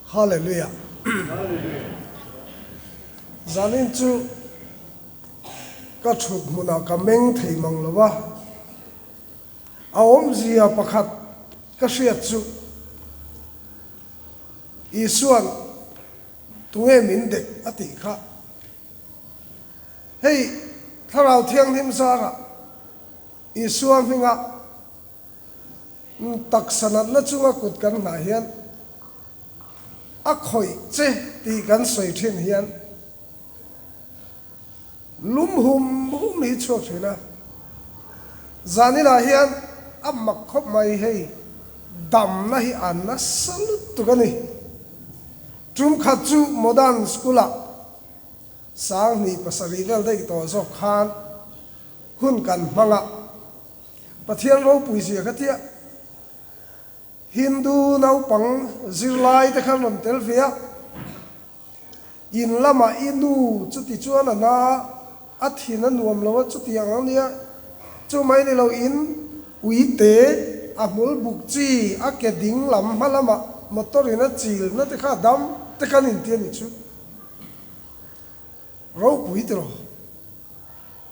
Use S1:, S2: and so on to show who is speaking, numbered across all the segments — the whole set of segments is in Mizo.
S1: Hallelujah. Zanin chu ka thut hmunah ka meng thei mang lo a, a awmzia pakhat ka hriat chu Isua'n tunge min dek a tih kha. Hei Thlarau Thianghlim zarah Isua hminga Taksa natna chunga kut kan nghah hian a khawih che tih kan sawi thin hian lum hum hum hi chhuak thin a. Zaninah hian a mak khawp mai hei damna hi a nasa lutuk a ni. Tum khat chu Modern School-ah 2007 vel daih tawh zawk khan hun kan hmang a. Pathian ropui zia kha tia Hindu naupang zirlai te khan rawn tel ve a, in lamah i nu chuti chuan a na a, thin a nuam lo a chutiang ang nia, chu mai ni lo in uite a hmul buk chi a ke ding lam hma lamah motor in a chil na te kha a dam te khan inti a nih chu. Ropui tiraw?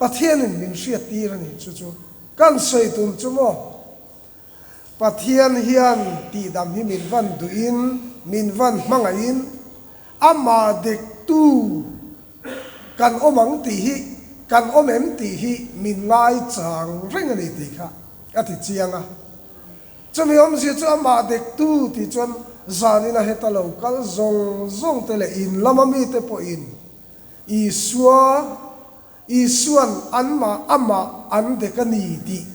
S1: Pathianin min hriattir a ni chu chu kan sawi tum chu maw? Pathian hian tihdam hi min van duhin, min van hmangaihin, amah dektu kan awm ang tih hi, kan awm em tih hi min ngaichang reng a ni tih kha a ti chiang a. Chumi awmzia chu amah dektu tih chuan zanina heta lo kal zawng zawng te leh in lama mite pawhin Isua, Isua'n anmah amah an dek a ni tih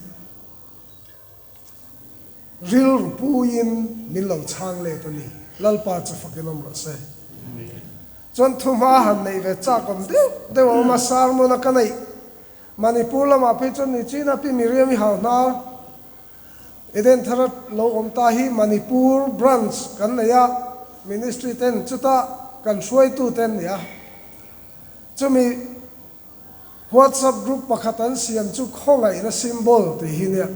S1: rilru puiin min lo chhang let a ni. Lalpa chu fakin awm rawh se. Chuan thuhma han neih ve chak awm deuh deuh a awm a, sermon a ka neih Manipur lamah phei chuan ni China pi Miriam i hau hnar Eden thara lo awm ta hi Manipur branch kan nei a, ministry ten chuta kan hruaitu te an ni a. Chumi WhatsApp group pakhat an siam chu khawngaihna symbol tih hi nia.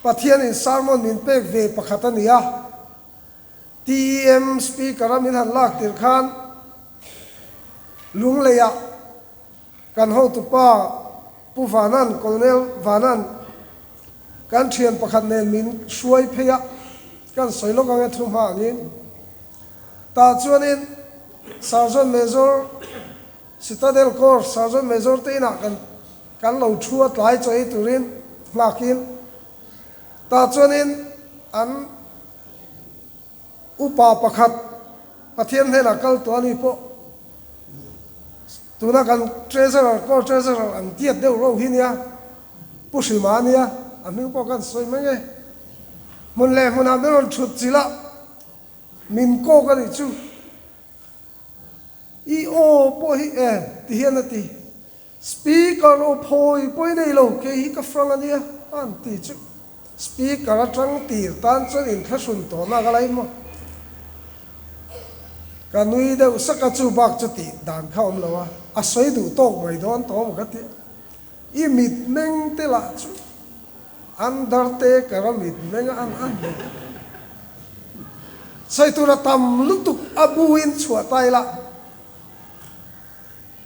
S1: Pathianin sermon min pek ve pakhat a ni a. TEM speaker a min han lak tirh khan Lungleiah Kan hotupa Pu Vanan, Colonel Vanan, kan thian pakhat nen min hruai phei a, kan sawi lawk ang e thu hma angin. Tah chuanin Sergeant Major, Citadel Corps Sergeant Major te inah kan kan lo thu a tlai chaw ei turin nghakin. Tah chuanin an Upa pakhat Pathian hnenah kal tawh a ni pawh tuna kan Treasurer, Core Treasurer ang tiat deuh ro hi nia, Pu Hrima a nia, a hming pawh kan sawi mai nge. Hmun leh hmunah min rawn thut chilh a, min kawk a nih chu. I aw pawh hi e ti hian a ti. Speaker aw phawi pawi nei lo kei hi ka frang a nia a han ti chu Speaker atang tir tan chuan inthlahrun tawh nak a la in maw? Ka nui deuh sak a chu bak chu tih dan kha awm lo a, a sawi duh tawk mai dawn tawh maw ka ti. I mitmeng te lah chu Undertaker a mitmeng a an an sawi tur a tam lutuk a bu in chhuah ta ila.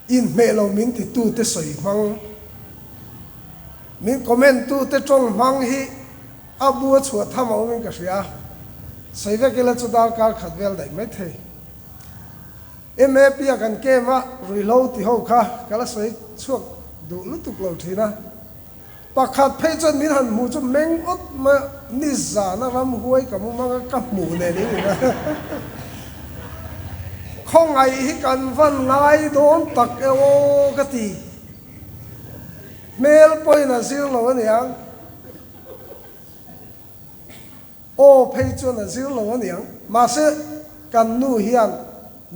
S1: Inhmeh lo min titute sawi hmang, min comment tute tawng hmang hi a bu a chhuah tham a awmin ka hria. Sawi vek ila chu darkar khat vel daih mai thei. MAP a kan camp a ruihhlo ti ho kha ka la sawi chhuak duh lutuk lo thin a. Pakhat phei chuan min han hmuh chu meng awt mai a, nizana ramhuai ka mu hmang a, ka hmuh nen in in a. Khawngaih hi kan van ngai dawn tak e aw ka ti. Hmel pawhin a zir lo aniang. Aw phei chuan a zir lo aniang. Mahse kan nu hian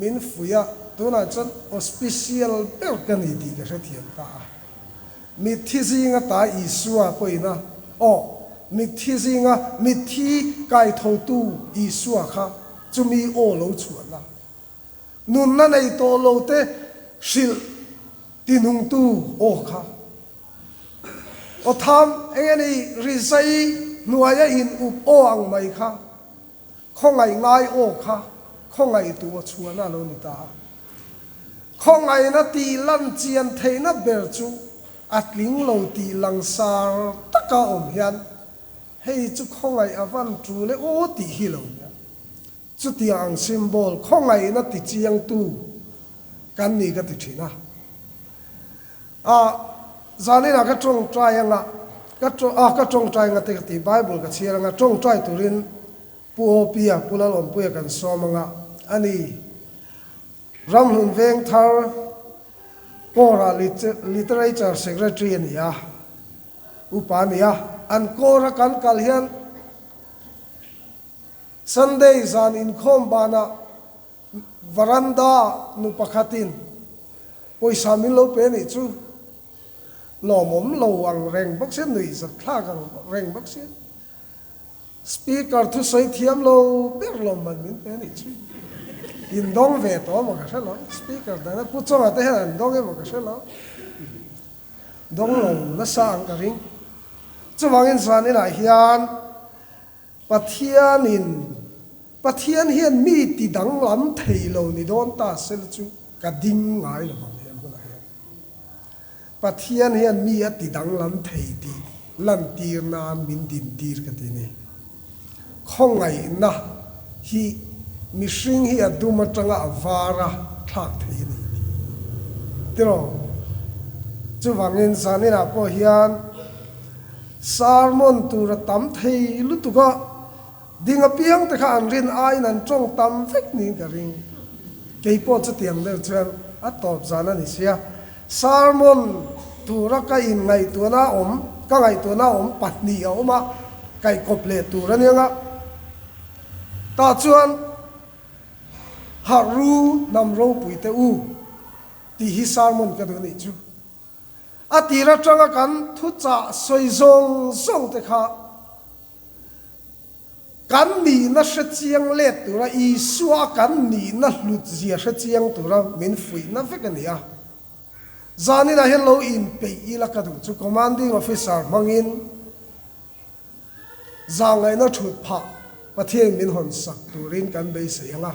S1: min fuih a, tunah chuan auspicial ber ka ni tih ka hrethiam ta a. Mitthi zinga ta Isua pawhin a, aw, mitthi zinga mitthi kaithotu Isua kha chumi aw lo chhuahna, nunna nei tawh lo te hrilh tinungtu aw kha. Aw tham eng nge ni rizai hnuaia in up aw ang mai kha. Khawngaih ngai aw kha khawngaihtu aw chhuahna a lo ni ta a. Khawngaihna tih lan chian theihna ber chu a tling lo tih langsar taka awm hian hei chu khawngaih a van tul e aw tih hi lo nia. Chutiang ang symbol khawngaihna ti chiangtu kan ni ka ti thin a. A, zaninah ka tawngtai anga, ka a ka tawngtai anga te ka ti, Bible ka chhiar anga tawngtai turin Pu Awpia, Pu Lalawmpuia kan sawm anga a ni. Ramhlun Vengthar Corps-ah Literature Secretary a ni a, upa a ni a. An Corps-a kan kal hian Sunday zan inkhawm banah Varanda nu pakhatin pawisa min lo pe nih chu lawmawm lo ang reng bawk sia, nuih zat thlak ang reng bawk sia. Speaker thusawi thiam lo ber lawmman min pe nih chu. In dawng ve tawh emaw ka hre lo, speaker dang Pu Chawnga te hian an dawng emaw ka hre lo. Dawng lo nasa ang ka ring. Chuvangin zaninah hian Pathianin, Pathian hian mi ti danglam thei lo ni dawn ta sel chu ka ding ngai lo vang he hmunah hian. Pathian hian mi a ti danglam thei tih lantir nan min dintir ka ti ni. Khawngaihna hi mihring hi a dum atanga a var a thlak thei a ni tih tiraw? Chuvangin zaninah pawh hian Sermon tur a tam thei lutuk a, ding apiang te kha an rin aiin an tawng tam vek niin ka ring. Kei pawh chutiang deuh chuan a tawp zan a ni sia. Sermon tura ka inngaihtuahna a awm, ka ngaihtuahna a awm pahnih a awm a, kaihkawp leh tur a nia nga. Tah chuan Harh ru hnam ropui te u tih hi sermon ka duh nih chu. A tir atanga kan thuchah sawi zawng zawng te kha kan nihna hre chiang let tura Isua kan nihna hlut zia hre chiang tura min fuihna vek a ni a. Zaninah hian lo inpeih ila ka duh chu Commanding Officer hmangin zangaihna thut phah Pathianin min hawn sak turin kan beisei ang a.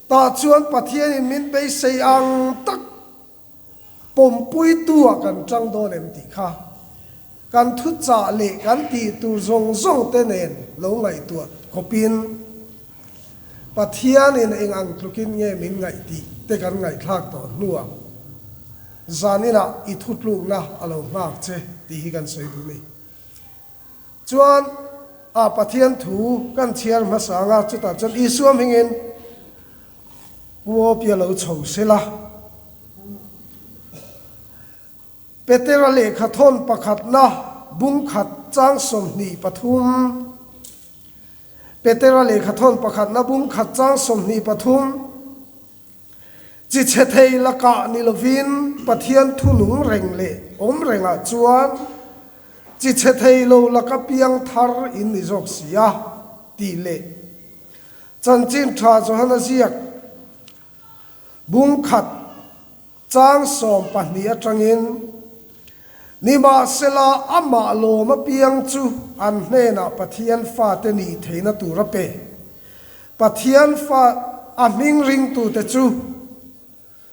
S1: Tah chuan Pathianin min beisei ang tak Pawmpuitu ah kan tang dawn em tih kha kan thuchah leh kan tih tur zawng zawng te nen lo ngaihtuah khawpin Pathianin eng ang tlukin nge min ngaih tih te kan ngaihthlak tawh hnuah zaninah i thutlukna a lo nghak che tih hi kan sawi duh ni. Chuan a Pathian thu kan chhiar hmasa anga chutah chuan Isua hmingin Puopia lo chho sela. Petera lehkha thawn pakhatna bung khat chang 23 Petera lehkha thawn pakhatna bung khat chang 23 Chi chhe thei lakah ni lovin Pathian thu nung reng leh awm rengah chuan chi chhe thei lo laka piang thar in ni zawk si a, tih leh Chanchin Tha Johana ziak bung khat chang 12 atangin, Nimahsela amah lawm apiang chu an hnenah Pathian fate nih theihna tur a pe. Pathian fa a hming ringtute chu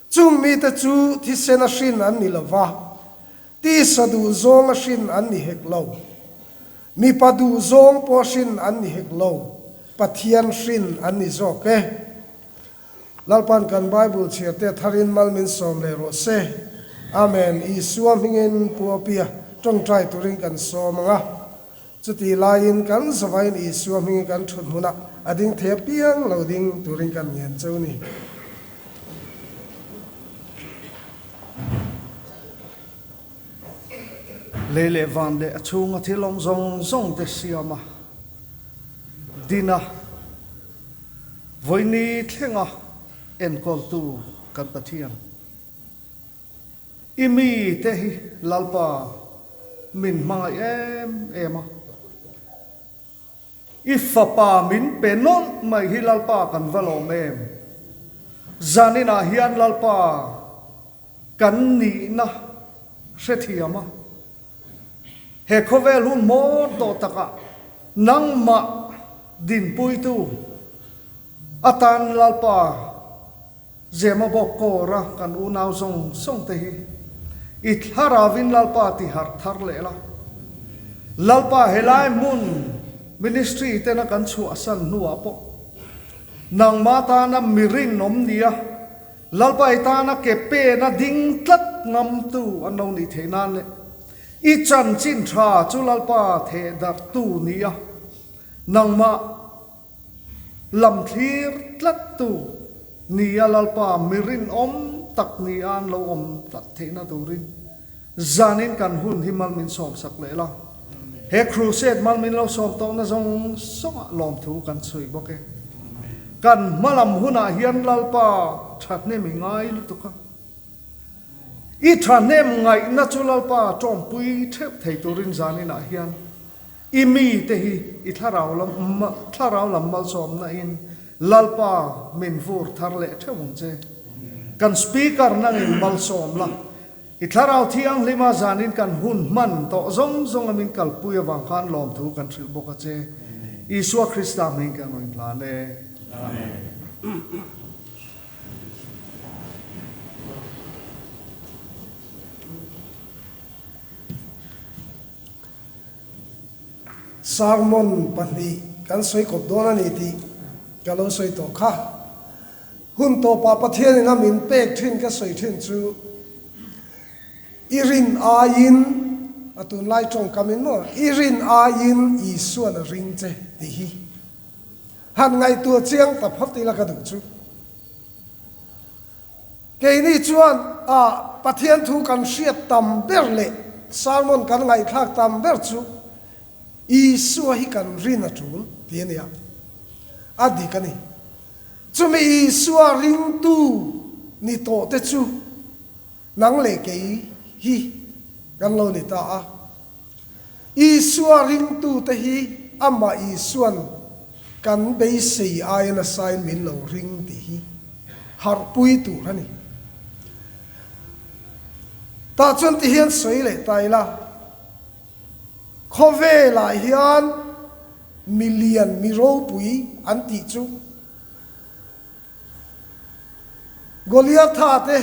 S1: Chung mite chu thisen a hrin an ni lo va, tisa duhzawng a hrin an ni hek lo. Mipa duhzawng pawh a hrin an ni hek lo, Pathian hrin an ni zawk e. Lalpan kan Bible chhiarte a tharin mal min sawm leh rawh se. Amen. Isua hmingin Pu Awpia tawngtai turin kan sawm ang a. Chutih laiin kan zavain Isua hmingin kan thut hmunah a ding thei apiang lo ding turin kan ngen cheu ni.
S2: Lei leh van leh a chhunga thil awm zawng zawng te siama dina vawiini thlenga enkawltu kan Pathian. I mite hi Lalpa min hmangaih em em a, i fapa min pe nawlh mai hi Lalpa kan va lawm em. Zaninah hian Lalpa kan nihna hrethiam a, he khawvel hun hmawr tawh takah nangmah. Dinpuitu atan Lalpa Zemabawk kawra kan unau zawng zawng te hi i thlaravin Lalpa ti harh thar leh la. Lalpa helai hmun ministry tena kan chhuahsan hnuah pawh nangmah tana mi rinawm nia Lalpa i tana ke pena ding tlat ngamtu an lo nih theih nan leh i chanchin tha chu Lalpa theh darhtu nia nangmah Lam thlir tlattu nia Lalpa mi rinawm tak nia an lo awm tlat theihna turin zanin kan hun hi mal min sawmsak leh la. He crusade mal min lo sawm tawhna zawng zawngah lawmthu kan sawi bawk e. Kan hmalam hunah hian Lalpa thahnem i ngai lutuk a. I thahnem ngaihna chu Lalpa tawmpui theuh thei turin zaninah hian I mite hi i thlarau lam thlarau lam malsawmna in Lalpa min vur thar leh theuh ang che. Kan Speaker nangin malsawm la, i thlarau thianghlima zanin kan hun hman tawh zawng zawnga min kalpui avang khan lawmthu kan hrilh bawk a che. Isua Krista hming kan rawn hlan e.
S3: Amen.
S1: Sermon pahnih kan sawi kawp dawn a ni tih ka lo sawi tawh kha. Hun tawpah Pathianin a min pek thin ka sawi thin chu i rin aiin, a tunlai tawngkamin maw, i rin aiin Isuan a ring che tih hi han ngaihtuah chiang ta phawt ila ka duh chu. Keini chuan a Pathian thu kan hriat tam ber leh sermon kan ngaihthlak tam ber chu Isua hi kan rin a tul tih a nia. A dik a ni. Chumi Isua ringtu ni tawh te chu nang leh kei hi kan lo ni ta a. Isua ringtute hi amah Isuan kan beisei aia nasain min lo ring tih hi harhpui tur a ni. Tah chuan ti hian sawi leh ta ila, khawvelah hian mi lian, mi ropui an tih chu Goliatha te,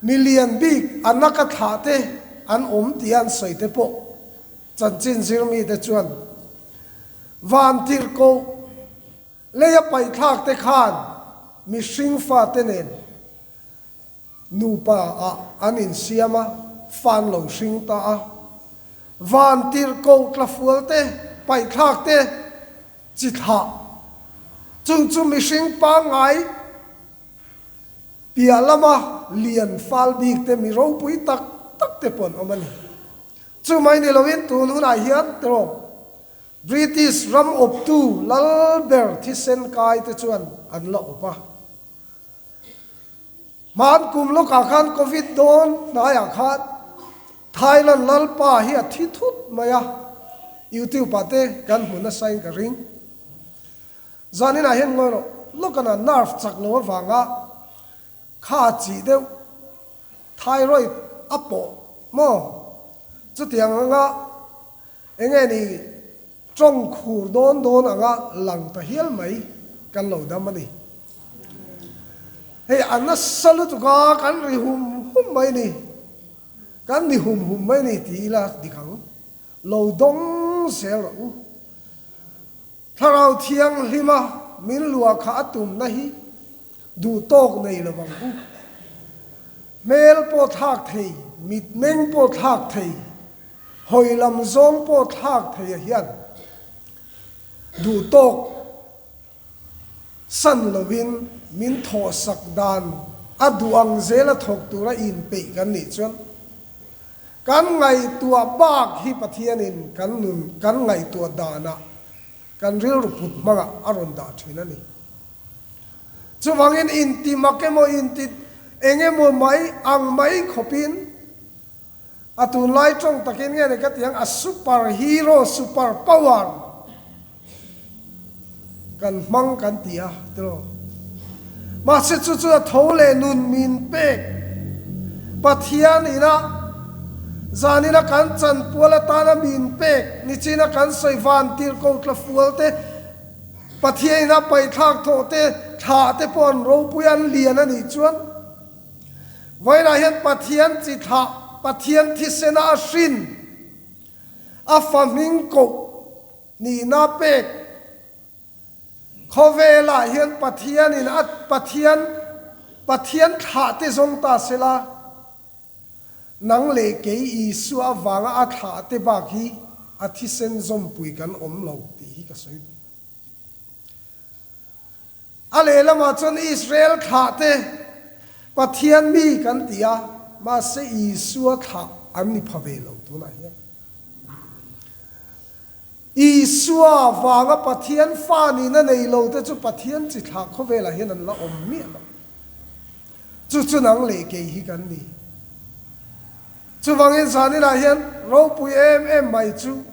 S1: Mi lian bik a naka thlah te an awm tih an sawi te pawh chanchin zir mite chuan vantirhkoh leia paihthlak te khan mihring fate nen nupa ah an insiam a, fa an lo hring ta a. Vantirhkoh tlafual te paihthlak te chi thlah chung chu mihring pangngai Piah lama lian fal bik te mi ropui tak tak te pawh an awm a ni. Chu mai ni loin tun hunah hian tiraw British ram awptu lal ber thisen kai te chuan an la awp a. Hman kum lawkah khan Covid dawn hnaiah khan Thailand lalpa hi a thi thut mai a, YouTube ah te kan hmu nasa in ka ring. Zaninah hian ngawi rawh, Logan-a nerve chak lo avanga kha chih deuh thyroid a pawh maw? Chutiang anga enge ni tawng khur dawn dawn anga lang ta hial mai kan lo dam a ni. Hei a nasa lutuk a, kan ri hum hum mai ni, kan ni hum hum mai ni ti ila dik ang, lo dawng zel rawh u. Thlarau Thianghlima min luah kha a tumna hi duh tawk nei lo ang u. Hmel pawh thlak thei, mitmeng pawh thlak thei, hawi lam zawng pawh thlak thei a hian duh tawk san lovin min thawhsak dan a duh ang zela thawk tura inpeih kan nih chuan Kan ngaihtuah bak hi Pathianin kan nun kan ngaihtuah danah kan rilru put hmangah a rawn dah thin a ni. Chuvangin inti mak emaw inti eng emaw mai ang mai khawpin a tunlai tawng takin nge ni ka ti ang a super hero, super power, Kan hmang kan ti a tiraw? Mahse chu chu a tho leh nun min pek. Pathian ina zanina kan chanpual atana min pek, nichina kan sawi van tirhko tlafual te. Pathianin a paihthlak thawh te, thlah te pawh an ropui an lian a nih chuan vawiinah hian Pathian chi thlah, Pathian thisena a hrin, a fa hming koh nihna pek khawvelah hian Pathianin a Pathian Pathian thlah te zawng ta sela, Nang leh kei Isua avanga a thlah te bak hi a thisen zawmpui kan awm lo tih hi ka sawi duh. A lehlamah chuan Israel thlah te Pathian mi kan ti a, mahse Isua thlah an ni pha ve lo tunah hian. Isua vanga Pathian fa nihna nei lo te chu Pathian chi thlah khawvelah hian an la awm miah lo. Chu chu nang leh kei hi kan ni. Chuvangin zaninah hian ropui em em mai chu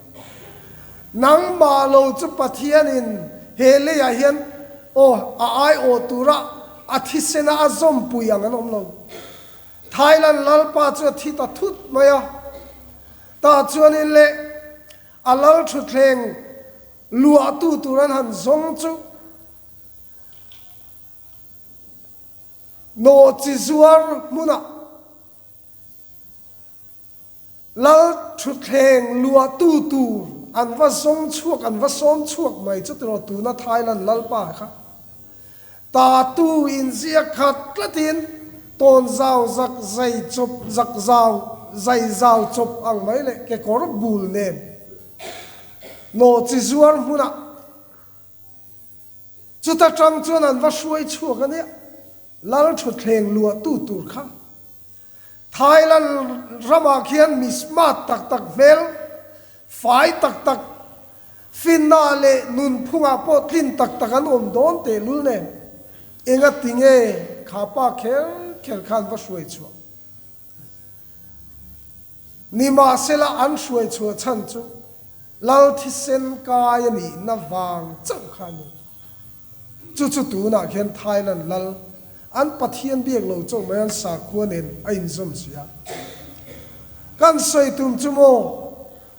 S1: nangmah lo chu Pathianin he leiah hian aw a aiawh tura a thisena a zawmpui ang an awm lo. Thailand Lalpa chu a thi ta thut mai a. Tah chuanin leh a lal thutthleng luahtu tur an han zawng chu Nawhchi zuar hmunah Lal thutthleng luahtu tur an va zawng chhuak, an va sawm chhuak mai chu tiraw tuna Thailand Lalpa kha tatu inziak khat tlatin tawnzau zak zai chawp zak zau zai zau chawp ang mai leh kekawr bul nen nawhchi zuar hmunah Chuta tang chuan an va hruai chhuak a nia, Lal thutthleng luahtu tur kha. Thailand ramah khian mi smart tak tak hmel, fai tak tak, finna leh nunphungah pawh tlin tak tak an awm dawn tehlul nen, engati nge kha pa kher kher kha an va hruai chhuah? Nimahsela an hruai chhuah chhan chu Lal thisen kai a nihna vang chauh kha a ni. Chu chu tunah khian Thailand lal an Pathian biak lo chauh mai an sakhua nen a inzawm si a. Kan sawi tum chu maw,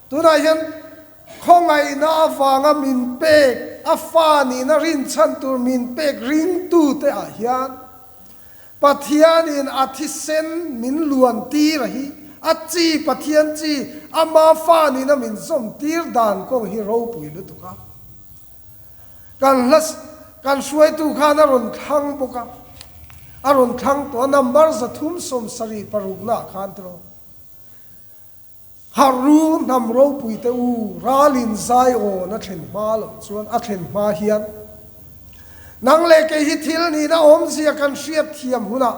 S1: tunah hian khawngaihna avanga min pek, a fa nihna rinchhan tur min pek ringtute ah hian Pathianin a thisen min luan tir a hi, a chi Pathian chi ama fa nina min zawm tir dan kawng hi ropui lutuk a. Kan hla kan hruaitu khan a rawn thlang bawk a, a rawn thlang tawh a number 376 naah khan tiraw. Harh hnam ropui te u, ralin Zion a thlen hma loh chuan a thlen hma hian nang leh kei hi thil nihna awmzia kan hriat thiam hunah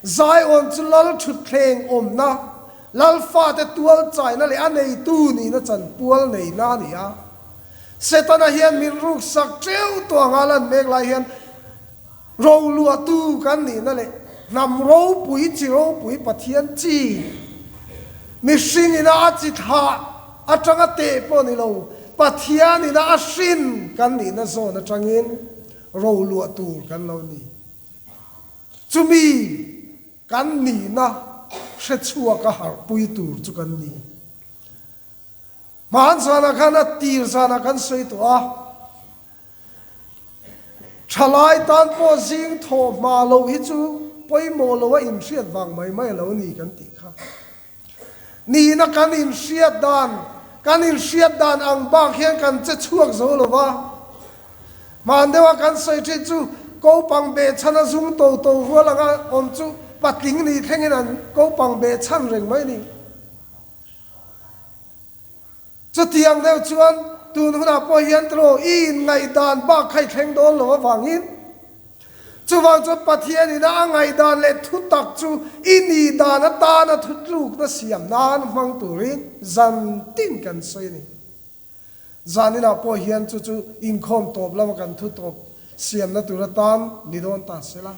S1: Zion chu lal thutthleng awmna, lal fate tual chaina leh a neitu nihna chanpual neihna a ni a. Setana hian min ruksak teuh tawh anga lan mek lai hian Roluahtu kan nihna leh hnam ropui chi ropui Pathian chi mihring ina a chi thlah atanga teh pawh ni lo, Pathian ina a hrin kan nihna zawn atangin roluah tur kan lo ni. Chumi kan nihna hrechhuaka harhpui tur chu kan ni. Hmaan zanah khan a tir zanah kan sawi tawh a. Thalai tan pawh zing thawh hma loh hi chu pawimawh lo a inhriat vang mai mai a lo ni kan tih kha. Nihna kan inhriat dan, kan inhriat dan ang bak hian kan che chhuak zo lo va. Hmaan deuha kan sawi thin chu kopang behchhan a zung to to rual anga awm chu patling ni thlengin an kopang behchhan reng mai ni. Chutiang deuh chuan tun hunah pawh hian tiraw i inngaihdan bak kha i thleng dawn lo avangin chuvang chuan Pathian ina a ngaihdan leh thutak chu i nih dan atana thutlukna siam nan hmang turin zan tin kan sawi a ni. Zaninah pawh hian chu chu inkhawm tawp lama kan thu tawp siamna tur atan ni dawn ta sela.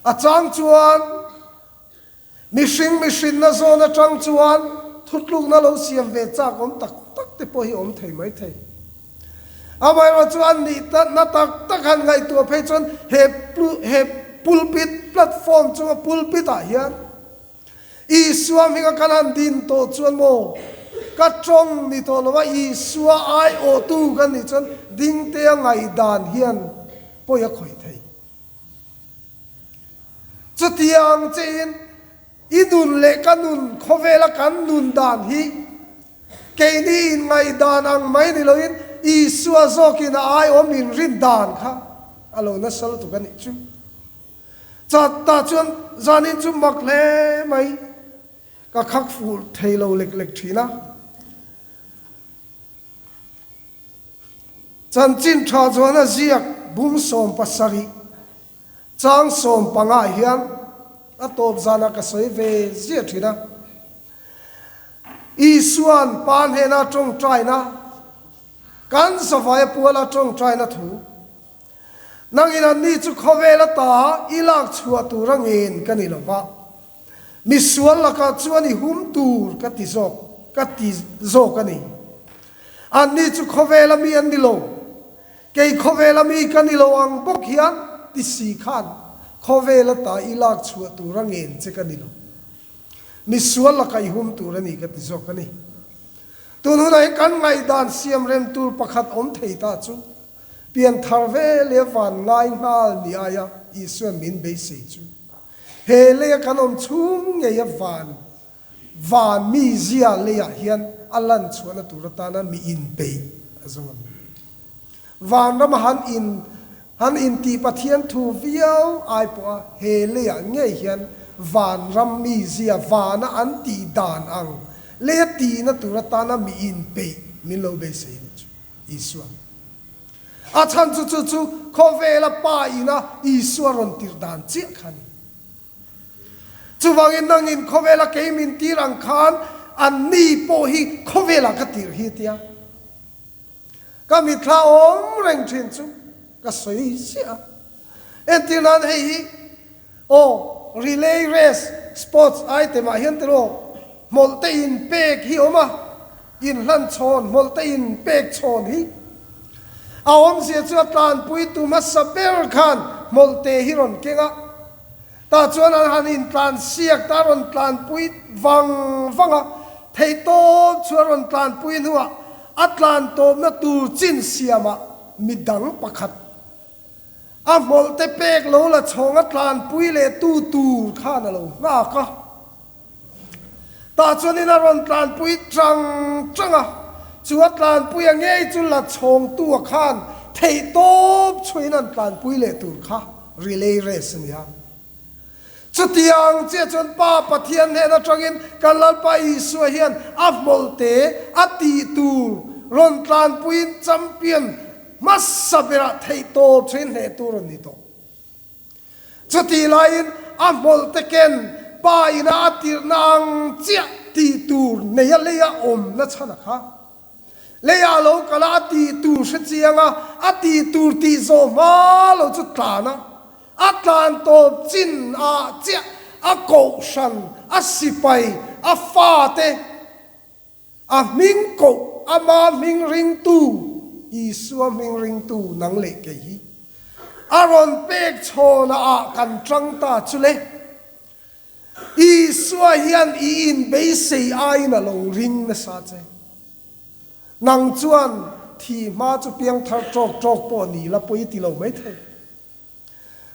S1: A chang chuan Mihring mihrinna zawn atang chuan thutlukna lo siam ve chak awm tak tak te pawh hi awm thei mai thei. Amaherawh chu an nih na tak tak han ngaihtuah phei chuan he he pulpit platform chunga pulpit ah hian Isua hminga kan han din tawh chuan maw? Ka tawng ni tawh lova Isua aiawhtu kan nih chuan dingtea ngaihdan hian pawi a khawih thei. Chutiang chiin i nun leh ka nun khawvela kan nun dan hi keini in ngaihdan ang mai ni loin Isua zawkin a aiawm min rin dan kha a lo nasa lutuk a nih chu. Tah chuan zanin chu mak hle mai. Ka khak fuh thei lo lek lek thin a. Chanchin tha chuan a ziak bung 17 chang 15 hian a tawp zanah ka sawi ve ziah thin a. Isua'n Pa hnena tawngtaina, kan zavaia puala tawngtaina thu, Nangin anni chu khawvel ata i lak chhuah tur a ngen ka ni lo va, misual lakah chuan i hum tur ka ti zawk ka ti zawk a ni. Anni chu khawvela mi an ni lo, kei khawvela mi ka ni lo ang bawk hian ti si khan khawvel ata i lak chhuah tur a ngen che ka ni lo. Misual lakah i hum tur a ni ka ti zawk a ni. Tun hunah hian kan ngaihdan siamrem tur pakhat awm thei ta chu Pianthar ve leh van ngai nghal ni aia Isua'n min beisei chu he leia kan awm chhung ngeia van van mizia leiah hian a lan chhuahna tur atana mi inpeih a zawng a ni. Vanrama han in han intih Pathian thu viau ai pawha he leiah ngei hian vanram mizia vana an tih dan ang leia tihna tur atana mi inpeih min lo beisei a ni chu. Isua. A chhan chu chu chu khawvela Pa ina Isua rawn tirh dan chiah kha a ni. Chuvangin nangin khawvela kei min tir ang khan anni pawh hi khawvelah ka tirh hi tia ka mitthla awm reng thin chu ka sawi ziah a. Entir nan hei hi aw relay race sports item ah hian tiraw hmawlh te in pek hi awm a, inhlan chhawn hmawlh te in pek chhawn hi a awmzia chu a tlanpui tu hmasa ber khan hmawlh te hi rawn keng a, tah chuan an han intlan siak ta a rawn tlanpui vang vang a, theihtawp chu a rawn tlanpui hnuah a tlan tawpna tur chin siamah midang pakhat A hmawlh te pek lo la chhawng a tlanpui leh tu tur khan a lo nghak a. Tah chuanin a rawn tlanpui tang tang a, chu a tlanpui a ngei chu la chhawng tu a khan theih tawp chhuahin an tlanpui leh tur kha relay race a ni a. Chutiang chiah chuan Pa Pathian hnen atangin kan Lalpa Isua hian a hmawlhte a tih tur rawn tlanpuiin champion hmasa berah theihtawp chhuin hneh tur a ni tawh. Chutih laiin a hmawlhte ken Pa ina a tirhna ang chiah tih tur neia leia awmna chhan a kha. Leiah lo kal a, a tih tur hre chiang a, a tih tur tih zawh hma lo chu tlan a, a tlan tawp chin ah chiah a kohhran, a sipai, a fate, a hming koh, ama hming ringtu, Isua hming ringtu nang leh kei hi a rawn pek chhawna ah kan tang ta chu le. Isua hian i inbeisei aiin a lo ring nasa che. Nang chuan thi hma chu piangthar tawk tawk pawh ni la pawi ti lo mai thei.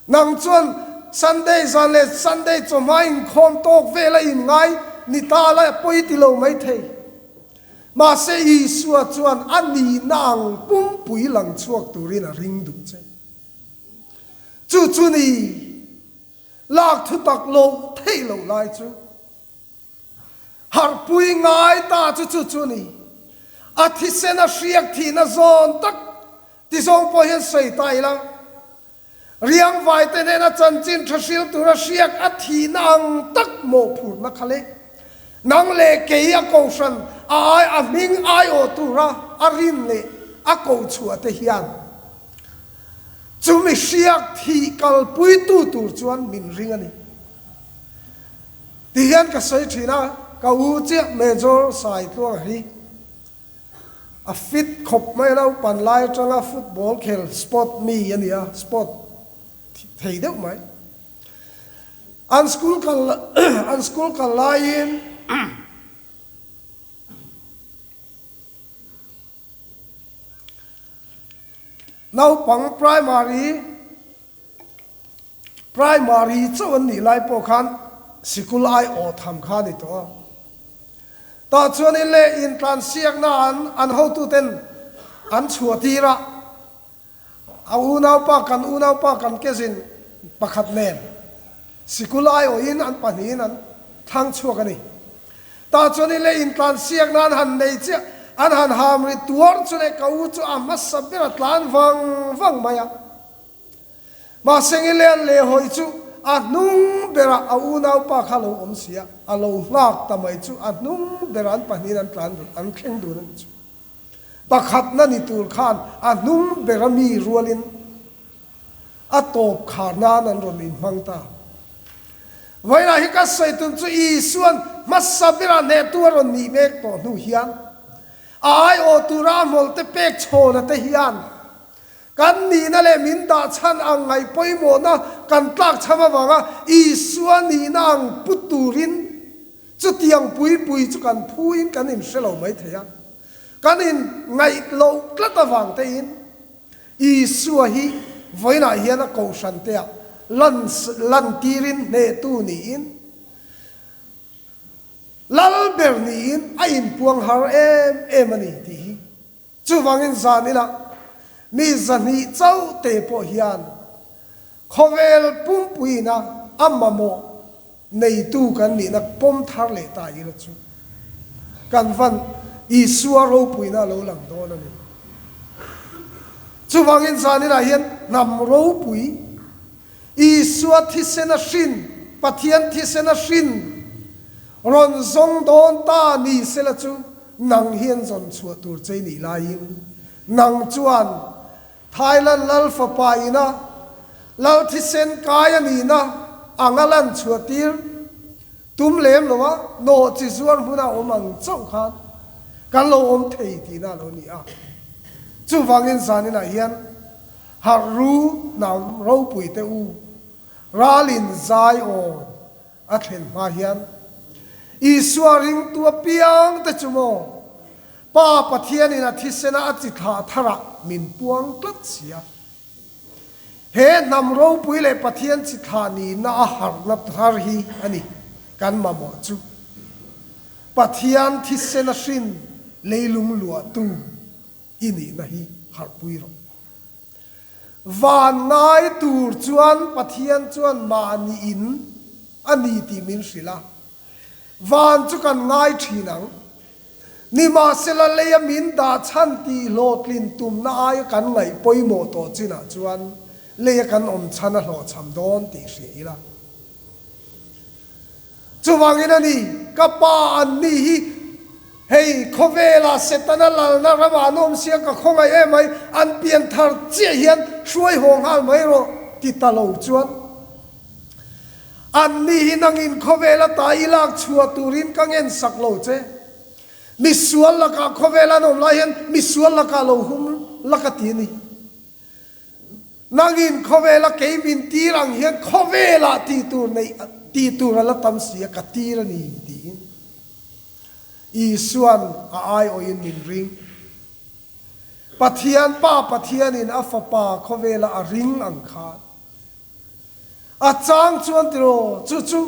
S1: Nang chuan Sunday zan leh Sunday chawhma inkhawm tawk vel a inngai ni ta la pawi ti lo mai thei. Mahse Isua chuan a nihna ang pumpui lang chhuak turin a ring duh che. Chu chu ni. Lak thu tak lo theih loh lai chu harhpui ngai ta chu chu chu ni. A thisen a hriak thihna zawn tak ti zawng pawh hian sawi ta ila, riangvaite hnena chanchin tha hril tura hriak a thihna ang tak mawhphurhna kha le nang leh kei a kohhran a ai a hming aiawh tura a rin leh a kohchhuah te hian Chumi hriak thih kalpuitu tur chuan min ring a ni. Ti hian ka sawi thin a, ka u chiah Major Saitluanga hi a fit khawp mai a, naupan lai atanga football khel sport mi a ni a, sport thei deuh mai. An school kal an school kal laiin. Naupang primary primary chauh an nih lai pawh khan sikul aiawh tham kha a ni tawh a. Tah chuanin leh intlansiakna an an hotuten an chhuah tir a, A unaupa kan unaupa kan kezin pakhat nen sikul aiawhin an pahnihin an thlang chhuak a ni. Tah chuan i leh intlansiak nan han nei chiah an han ham ri tuar chu leh ka u chu a hmasa ber a tlan vang vang mai a. Mahse nge leh an lehhawi chu a hnung berah a unaupa kha a lo awm si a, a lo nghak ta mai chu a hnung berah an pahnihin an tlan an thleng dun a ni chu. Pakhatna ni tur khan a hnung bera mi rualin a tawp khar nan an rawn inhmang ta. Vawiinah hi ka sawi tum chu Isua'n hmasa bera hnehtu a rawn nih mek tawh hnu hian a aiawh tura a hmawlhte pek chhawna te hian kan nihna leh min dah chhan ang ngaih pawimawhna kan tlakchham avanga Isua nihna ang pu turin Chutiang puipui chu kan phuin kan inhre lo mai thei a, kan inngaih loh tlat avang tein Isua hi vawiinah hian a kohhran teah lan lantirin hnehtu niin Lal ber niin a inpuang har em em a ni tih hi. Chuvangin zan inah mi zahnih chauh te pawh hian khawvel pumpuiina a mamawh neitu kan nihna pawm thar leh ta ila chu kan van Isua ropuina a lo lang dawn a ni. Chuvangin zan inah hian hnam ropui Isua thisen a hrin, Pathian thisen a hrin rawn zawng dawn ta ni sela chu Nang hian zawn chhuah tur che i nih laiin nang chuan Thailand lal fapa ina lal thisen kai a nihna anga lan chhuah tir tum lem lo a, nawh chi zuar hmuna awm ang chauh khan kan lo awm thei tihna a lo ni a. Chuvangin zaninah hian harh ru hnam ropui te u, ralin zai awn A thlen hma hian Isua ringtu apiang te chu maw Pa Pathianin a thisena a chi thlah tharah min puang tlat si a. He hnam ropui leh Pathian chi thlah nihna a harhna thar hi a ni kan mamawh chu. Pathian thisena hrin leilung luahtu i nihna hi harhpui rawh. Van ngai tur chuan Pathian chuan mahni in a ni tih min hrilh a, van chu kan ngai thin ang. Nimahsela leia min dah chhan tih hlawhtlin tumna aia kan ngaih pawimawh tawh chinah chuan leia kan awm chhan a hlawhchham dawn tih hria ila. Chuvangin a ni, ka pa an ni hi hei khawvela Setana lalna ramah an awm sia ka khawngaih em mai, an pian thar chiah hian hruai haw nghal mai rawh ti ta lo chuan an ni hi nangin khawvela ta i lak chhuah turin ka ngen sak lo che. Misual lakah khawvela an awm lai hian misual lakah lo hum la ka ti a ni. Nangin khawvela kei min tir ang hian khawvelah tih tur neih tih tur a la tam si a, ka tir a ni tiin Isua'n a aiawhin min ring. Pathian Pa Pathianin a Fapa khawvela a ring ang khan a chang chuan tiraw chu chu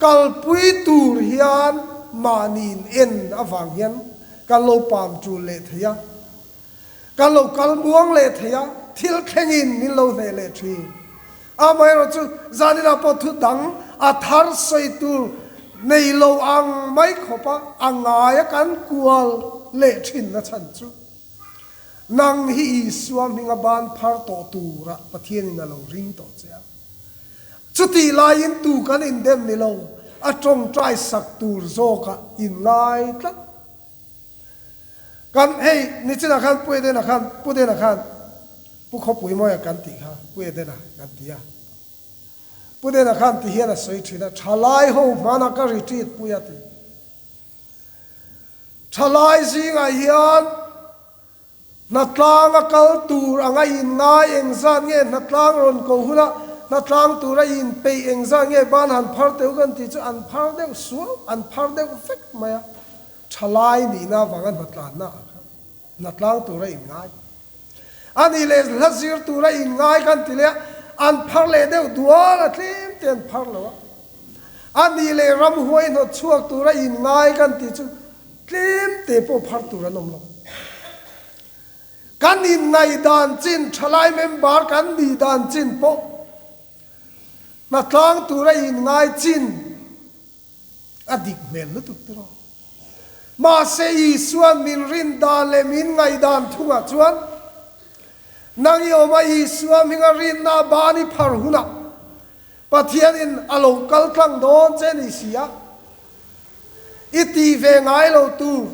S1: kalpui tur hian mahniin en avang hian kan lo pam tul leh thei a. Kan lo kal muang leh thei a, thil thlengin min lo hneh leh thin. Amaherawhchu, zaninah pawh thu dang a thar sawi tur nei lo ang mai khawpa a ngaia kan kual leh thinna chhan chu, nang hi Isua hminga ban phar tawh tura Pathianin a lo ring tawh che a. Chutih laiin tu kan indem ni lo, a tawngtai sak tur zawkah inngai tlat. Kan hei nichinah khan Pu Edena khan Pu Dena khan Pu Khawpui Mawia kan tih kha Pu Edena kan ti a. Pu Dena khan ti hian a sawi thin a, thalai ho hmanah ka retreat pui a ti. Thalai zingah hian Hnatlang a kal tur anga inngai engzat nge hnatlang rawn ko huna hnatlang tura inpeih engzat nge ban han phar teuh kan tih chu an phar deuh suau, an phar deuh vek mai a, thalai nihna avanga hnatlanna ah khan hnatlang tura inngai. A nih leh hla zir tura inngai kan ti leh a, an phar leh deuh dual a, tlem te an phar lo a. A nih leh ramhuai hnawt chhuak tura inngai kan tih chu tlem te pawh phar tur an awm lo. Kan inngaihdan chin, thalai member kan nih dan chin pawh hnatlang tura inngai chin a dik hmel lutuk tiraw. Mahse Isua'n min rin dan leh min ngaihdan thungah chuan nang i awm a Isua hminga rinna a ban i phar hunah Pathianin a lo kal tlang dawn che ni si a, i tih ve ngai lo tur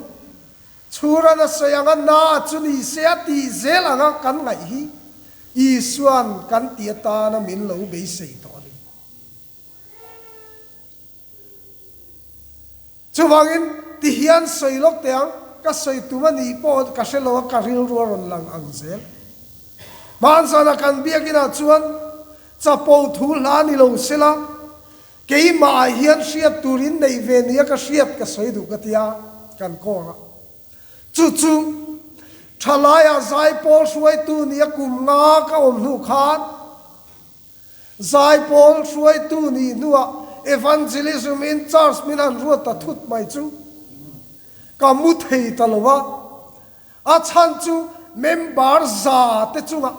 S1: Chhuran a sawi anga na chu ni se a tih zel anga kan ngaih hi Isua'n kan tih atana min lo beisei tawh a ni. Chuvangin ti hian sawi lawk teh ang, ka sawi tum a nih pawh ka hre lo a, ka rilru a rawn lang ang zel. Hmanzana kan biakinah chuan chapo thu hla ni lo sela, keimah ah hian hriat turin neih ve nia ka hriat ka sawi duh ka tia kan kawr a. Chu chu thalaiah zaipawl hruaitu nia kum nga ka awm hnu khan, Zaipawl hruaitu nih hnuah Evangelism in charge min han ruat ta thut mai chu ka mu thei ta lo a, a chhan chu member za te chungah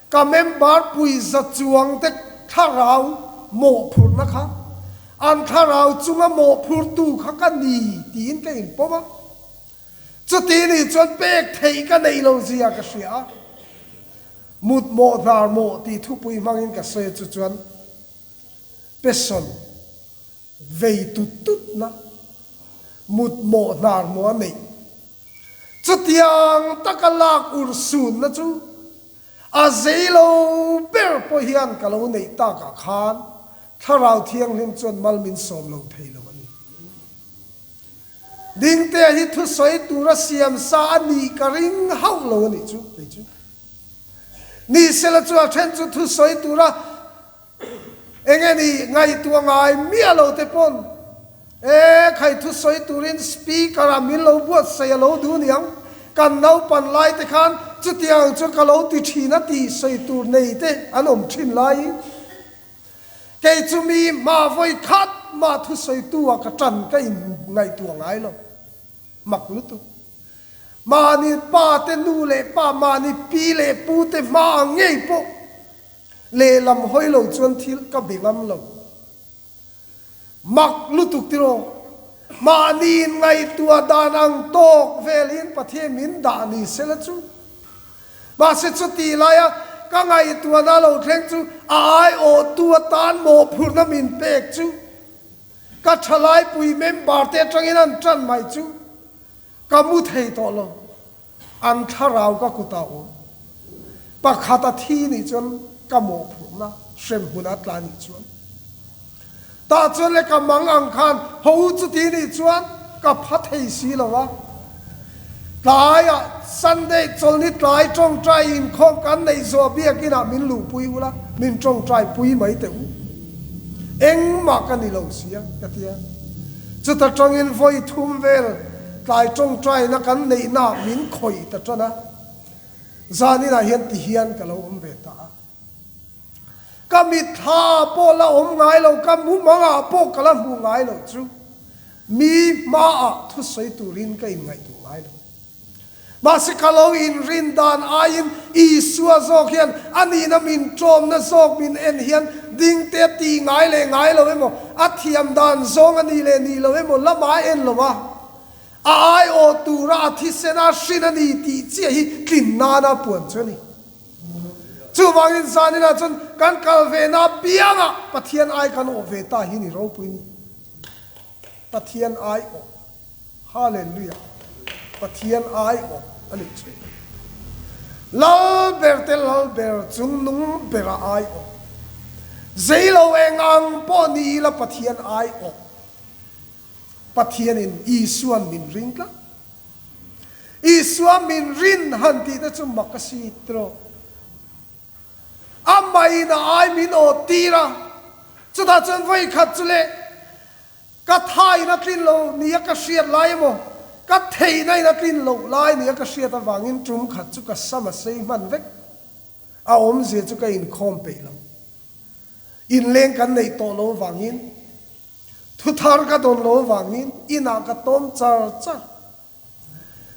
S1: ka member pui za chuang te thlarau mawhphurhna kha an thlarau chunga mawhphurtu kha ka ni tiin ka inpawm a, chuti nih chuan pek theih ka neih lo zia ka hria a. Mut mawh hnar mawh tih thupui hmangin ka sawi chu chuan passion vei tut tutna mut mawh hnar mawh a neih. Chutiang taka lak ur sunna chu a zei lo ber pawh hian ka lo neih takah khan Thlarau Thianghlim chuan mal min sawm lo thei lo a ni. Dingtea hi thusawi tura siam sa a nih ka ring hauh lo a nih chu, kei chu. Ni sela chu a then chu thusawi tura eng nge ni ngaihtuah ngai miah lo te pawn e khai thusawi turin speaker ah min lo buatsaih a lo duh niang, kan naupan lai te khan chutiang chu ka lo ti thin a tih sawi tur nei te an awm thin laiin. Kei chu mi hma vawi khat mah thusawitu ah ka tan ka in ngaihtuah ngai lo. Mak lutuk. Mahni pa te nu leh pa, mahni pi leh pu te hma ang ngei pawh lehlam hawi lo chuan thil ka be ngam lo. Mak lutuk tiraw? Mahni in ngaihtuah dan ang tawk velin Pathian min dah ni sela chu. Mahse chutih laia ka ngaihtuahna lo thleng chu a aiawhtu atan mawhphurhna min pek chu ka thalaipui member te atangin an tan mai chu ka mu thei tawh lo. An thlarau ka kutah awm. Pakhat a thi nih chuan ka mawhphurhna hremhmun a tla nih chuan. Tah chuan le ka mang ang khan ho u chuti nih chuan ka pha thei si lo a. Tlaiah Sunday chawlhni tlai tawngtai inkhawm kan neih zawh biakinah min luhpui ula, min tawngtai pui mai teh u. Engmah ka ni lo sia ka ti a. Chuta tangin vawi thum vel tlai tawngtaina kan neihna min khawih ta tan a, zaninah hian ti hian ka lo awm ve ta a. Ka mitthla ah pawh la awm ngai lo, ka mumangah pawh ka la hmuh ngai lo chu mi hmaah thusawi turin ka inngaihtuah ngai lo. Mahse ka lo inrin dan aiin Isua zawk hian a nihna min ṭawmna zawk min en hian dingte a tih ngai leh ngai lo emaw, a thiam dan zawng a nih leh nih lo emaw lama a en lo a, a aiawh tura a thisen a hrin a ni tih chiah hi tlin nana puan chu a ni. Chuvangin zaninah chuan kan kal ve na piangah Pathian ai kan awh ve ta hi ni ropui ni. Pathian ai awh. Hallelujah! Pathian ai awh a nih chu. Lal ber te lal ber chung nung bera ai awh. Zei lo eng ang pawh ni ila Pathian ai awh. Pathianin Isua'n min ring tlat. Isua min rin han tih te chu mak a si tiraw. Amahin a ai min awh tir a, chutah chuan vawi khat chu le Ka thain a tlin lo nia ka hriat lai emaw, ka theihna in a tlin loh lai nia ka hriat avangin tum khat chu ka sam a sei hman vek. A awmzia chu ka inkhawm peih lo. Inleng kan neih tawh lo vangin, thuthar ka dawn lo vangin inah ka tawm char char.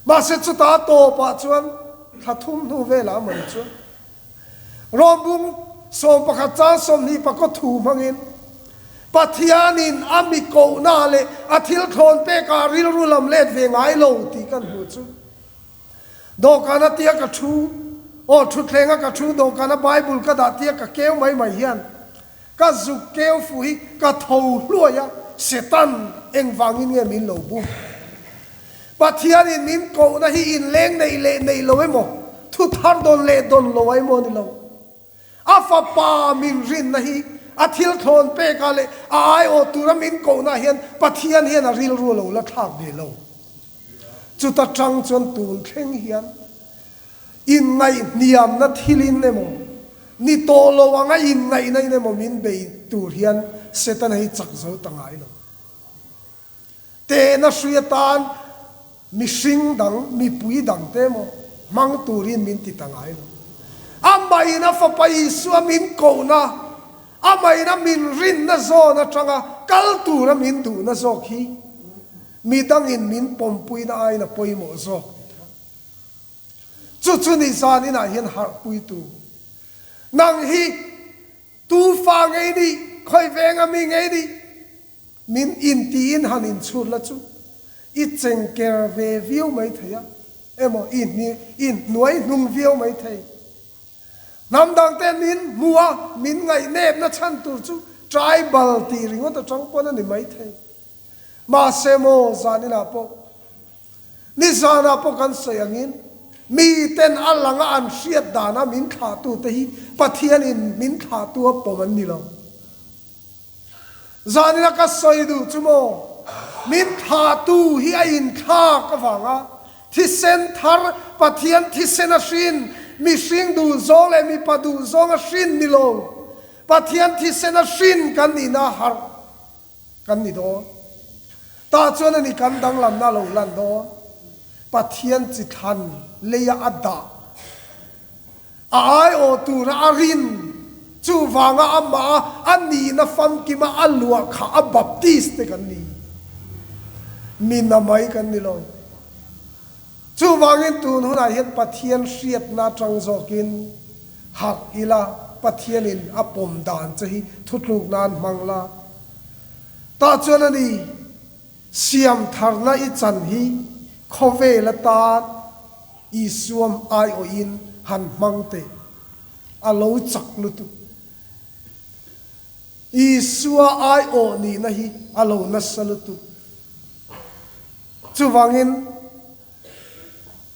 S1: Mahse chuta tawpah chuan thla thum hnu velah a mawni chuan Rawnbung 11 chang 20 pakaw thu hmangin Pathianin a mi kohna leh a thil thlawn pekah rilru lam let ve ngai lo tih kan hmuh chu dawhkana tia ka thu, aw thutthleng a ka thu dawhkana Bible ka dah tia ka keu mai mai hian Ka zuk keu fu hi ka tho hluai a, Setan engvangin nge min lo bum? Pathianin min kohna hi inleng neih leh neih lo emaw, thu thar dawn leh dawn lo a emaw a ni lo. A fapa min rinna hi a thil thlawn pekah leh a aiawh tura min kohna hian Pathian hian a rilru a lo la thlak ve lo. Chuta tang chuan tun thleng hian Inngaihhniamna thilin emaw, ni tawh lo anga inngaihna in emaw min bei tur hian Setana hi chak zo ta ngai lo. Tehna hrui atan mihring dang, mipui dang te emaw hmang turin min ti ta ngai lo. Amahin a Fapa Isua min kohna, amahin a min rinna zawn atanga kal tura min duhna zawk hi midangin min pawmpuina aiin a pawimawh zawk tih kha. Chu chu ni zan inah hian harhpuitu nang hi tu fa ngei nih, khawi veng a mi ngei nih min intiin han inchhut la chu i chengker ve viau mai thei a, emaw i i hnuai hnung viau mai thei. Hnam dangte min hmu a, min ngaihnepna chhan tur chu tribal tih ringawt atang pawn a ni mai thei. Mahse maw zan inah pawh Nizanah pawh kan sawi angin miten a langa an hriat dana min thlahtute hi Pathianin min thlahtu a pawm an ni lo. Zanina ka sawi duh chu maw, min thlahtu hi a inthlak avanga thisen thar, Pathian thisen a hrin, mihring duhzawng leh mipa duhzawng a hrin ni lo, Pathian thisen a hrin kan nihna a harh. Kan ni dawn. Tah chuan a ni kan danglamna lo lan dawn. Pathian chi thlan leia a dah, a aiawh tura a rin, chuvanga amah a a nihna famkima a luah kha a baptist te kan ni. Mi namai kan ni lo. Chuvangin tun hunah hian Pathian hriatna atang zawkin harh ila, Pathianin a pawm dan che hi thutluk nan hmang la. Tah chuan a ni, siam tharna i chan hi khawvel atan Isuam aiawhin han hmang teh, a lo chak lutuk. Isua aiawh nihna hi a lo nasa lutuk. Chuvangin,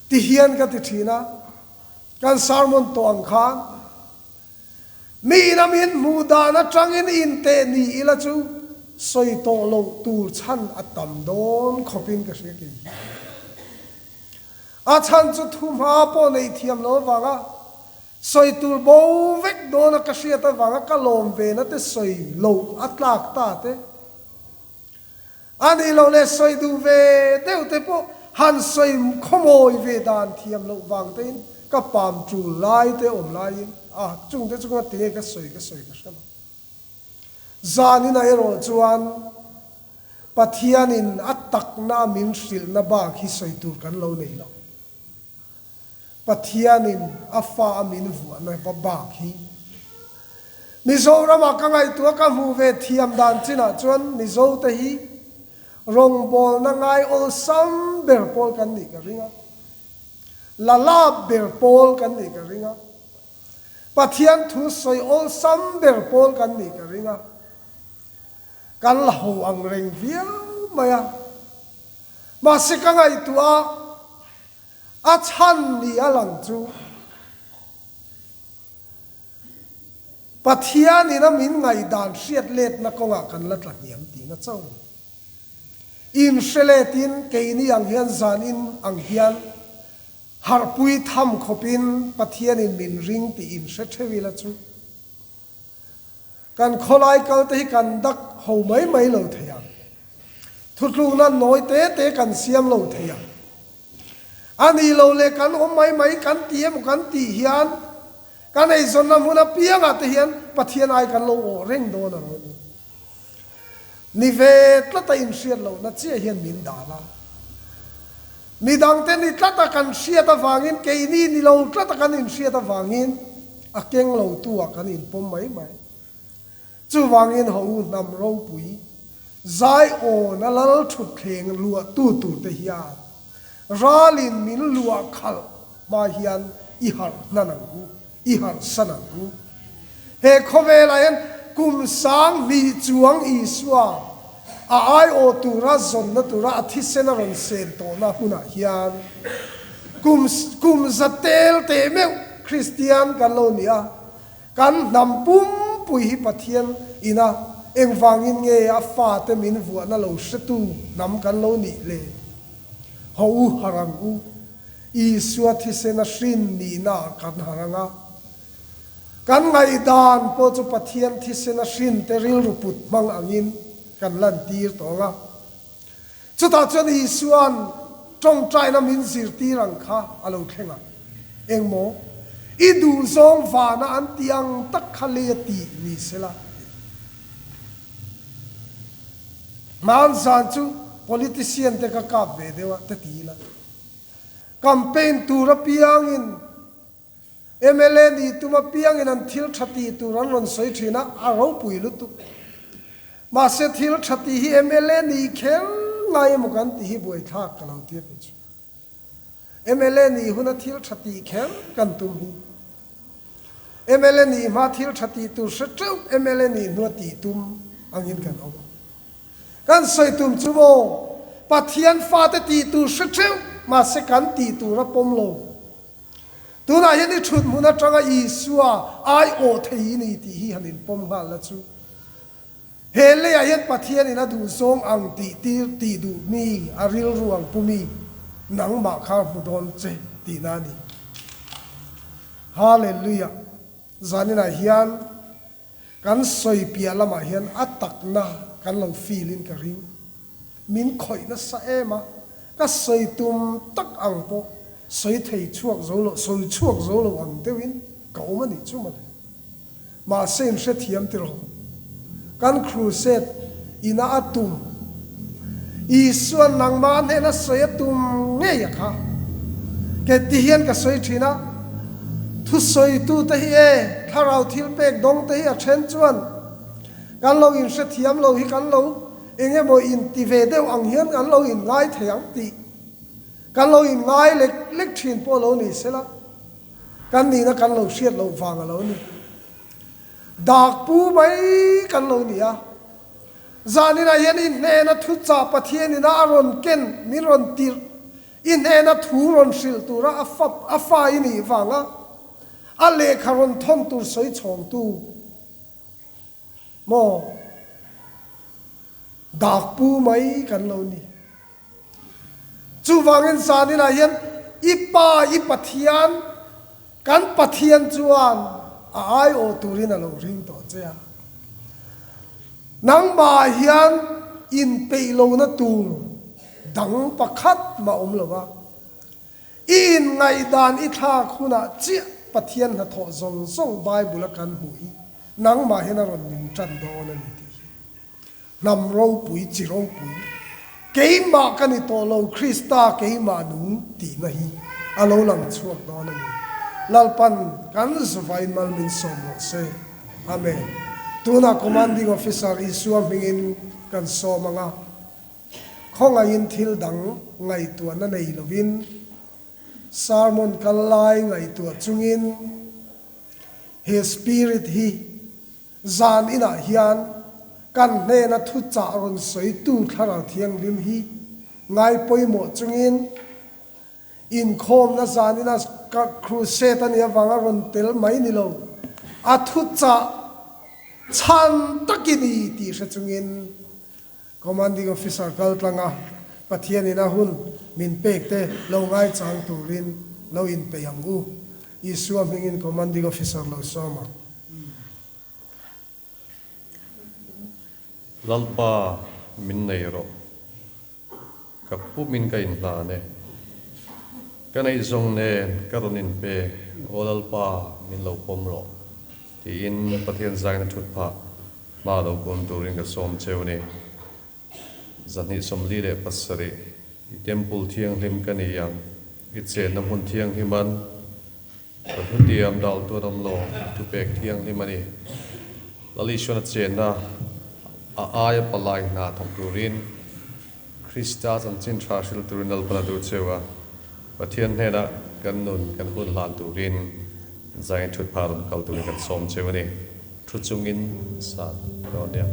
S1: ti hian ka ti thin a, kan sermon tawh ang khan, mi ina min hmuh dan atangin inteh ni ila chu sawi tawh loh tur chhan a tam dawn khawpin ka hria kei hi. A chhan chu thuhma pawh neih thiam lo avanga sawi tur bo vek dawna ka hriat avanga ka lawm ve na te sawi loh a tlak ta te. A nih loh leh sawi duh ve deuh te pawh han sawi khawmawi ve dan thiam loh vang tein ka pam tul lai te awm laiin a chung te chunga tinge ka sawi ka sawi ka hre lo. Zaninah erawh chuan Pathianin a takna min hrilhna bak hi sawi tur kan lo nei lo. Pathianin a fa a min vuahna va bak hi Mizoramah ka ngaihtuah ka hmuh ve thiam dan chinah chuan Mizote hi rawngbawlna ngai awlsam ber pawl kan nih ka ring a, la lap ber pawl kan nih ka ring a, Pathian thu sawi awlsam ber pawl kan nih ka ring a, kan la ho ang reng viau mai a. Mahse ka ngaihtuah a. A chhan ni a lang chu Pathianin a min ngaihdan hriat letna kawngah kan la tla hniam tihna chauh a ni. Inhre letin keini ang hian zanin ang hian harhpui tham khawpin Pathianin min ring tih inhre theuh ila chu kan khawlai kalte hi kan dak ho mai mai lo thei ang. Thutlukna nawi te te kan siam lo thei ang. A nih lo leh kan awm mai mai kan ti emaw kan tih hian Kan eizawnna hmun apiangah te hian Pathian ai kan lo awh reng dawn a lo ni. Ni ve tlata inhriat lohna chiah hian min dan a. Midangte ni tlata kan hriat avangin, keini ni lo tlata kan inhriat avangin a keng lotu ah kan inpawm mai mai. Chuvangin ho u hnam ropui, Zaiawna lal thutthleng luahtu turte hian ralin min luah khalh hma hian i harh hnan ang u, i harh san ang u. He khawvelah hian kum 2000 chuang Isua a aiawh tura zawnna tura a thisen a rawn sen tawhna hmunah hian kum kum za tel teh meuh Kristian kan lo ni a, Kan hnam pumpui hi Pathian ina engvangin nge a fate min vuahna lo hretu hnam kan lo nih le? Haw u har ang u, Isua thisen a hrin nihna ah kan har ang a. Kan ngaihdan pawh chu Pathian thisen a hrin te rilru put hmang angin kan lantir tawh ang a. Chutah chuan Isua'n tawngtaina min zirtir ang kha a lo thleng a, Engmaw? I duhzawng vana an tih ang tak kha lei a tih ni sela tih. Hmanzan chu politician te ka kap ve deuh a, te ti ila. Campaign tur apiangin Mla nih tum apiangin an thil tha tih tur an rawn sawi thin a, a ropui lutuk. Mahse thil tha tih hi mla nih kher ngai emaw kan tih hi buaithlak ka lo ti a kei chu. Mla nih huna thil tha tih kher kan tum hi. Mla nih hma thil tha tih tur hre teuh mla nih hnua tih tum angin kan awm a. Kan sawi tum chu maw Pathian fate tih tur hre teuh mahse kan tih tur a pawm lo. Tunah hian i thut hmun atanga Isua aiawh thei i ni tih hi han inpawm nghal la chu. He leiah hian Pathianin a duhzawng ang tih tir tih duh mi, a rilru ang pu mi, nangmah kha hmu dawn che tihna a ni. Hallelujah! Zaninah hian Kan sawi piah lamah hian a takna kan lo feel in ka ring. Min khawih nasa em a, ka sawi tum tak ang pawh sawi thei chhuak zo lo, sawi chhuak zo lo ang deuhin ka awm a nih chu mawle. Mahse in hrethiam tiraw? Kan crusade ina a tum Isua'n nangmah hnena sawi a tum ngei a kha. Ke ti hian ka sawi thin a, thusawitute hi e, thlarau thil pek dawng te hi a then chuan kan lo inhrethiam lo hi kan lo eng emaw inti ve deuh ang hian kan lo inngai thei ang tih kan lo inngai lek lek thin pawh lo ni sela, kan nihna kan lo hriat loh vang a lo ni. Dak pu mai kan lo ni a. Zaninah hian i hnena thuchah Pathianina a rawn ken, min rawn tirh, i hnena thu rawn hrilh tura a fap, a fa i nih vanga a lehkha rawn thawn tur sawi chhawngtu maw dak pu mai kan lo ni. Chuvangin zaninah hian i Pa, i Pathian, kan Pathian chuan a aiawh turin a lo ring tawh che a. Nangmah hian inpeih lohna tur dang pakhat mah awm lo va. I inngaihdan i thlak hunah chiah Pathian hnathawh zawng zawng Bible a kan hmuh hi nangmah hian a rawn nung tan dawn a ni tih hi. Hnam ropui, chi ropui, keimah ka ni tawh lo, Krista keimah nung tihna hi a lo lang chhuak dawn a ni. Lalpan kan zavain mal min sawm rawh se. Amen. Tunah Commanding Officer Isua hmingin kan sawm ang a, khawngaihin thil dang ngaihtuahna nei lovin sermon kal lai ngaihtuah chungin he Spirit hi Zan inah hian kan hnena thuchah rawn sawitu Thlarau Thianghlim hi ngai pawimawh chungin inkhawmna zan ina crusade a nih avanga rawn tel mai ni lo, a thuchah chhan takin i tih hre chungin Commanding Officer kal tlanga Pathianin a hun min pek te lo ngaichang turin lo inpeih ang u. Isua hmingin Commanding Officer lo sawm ang.
S3: Lalpa min nei rawh. Ka pumin ka inhlan e. Ka neih zawng nen ka rawn inpe, Aw Lalpa, min lo pawm rawh, tiin Pathian zaina thut phah hma lo kun turin ka sawm cheu a ni. 247, I temple thianghlim ka ni ang, i chenna hmun thianghliman ka hlutiam dal tuan awm lo, i thupek thianghlim a ni. Lal Isuan a chenna a aia palai hna thawk turin Krista chanchin tha hrilh turin Lalpan a duh cheu a, Pathian hnenah kan nun kan hun hlan turin Zain thutphah rawn kal turin kan sawm cheu a ni. Thu chungin san dawn nia.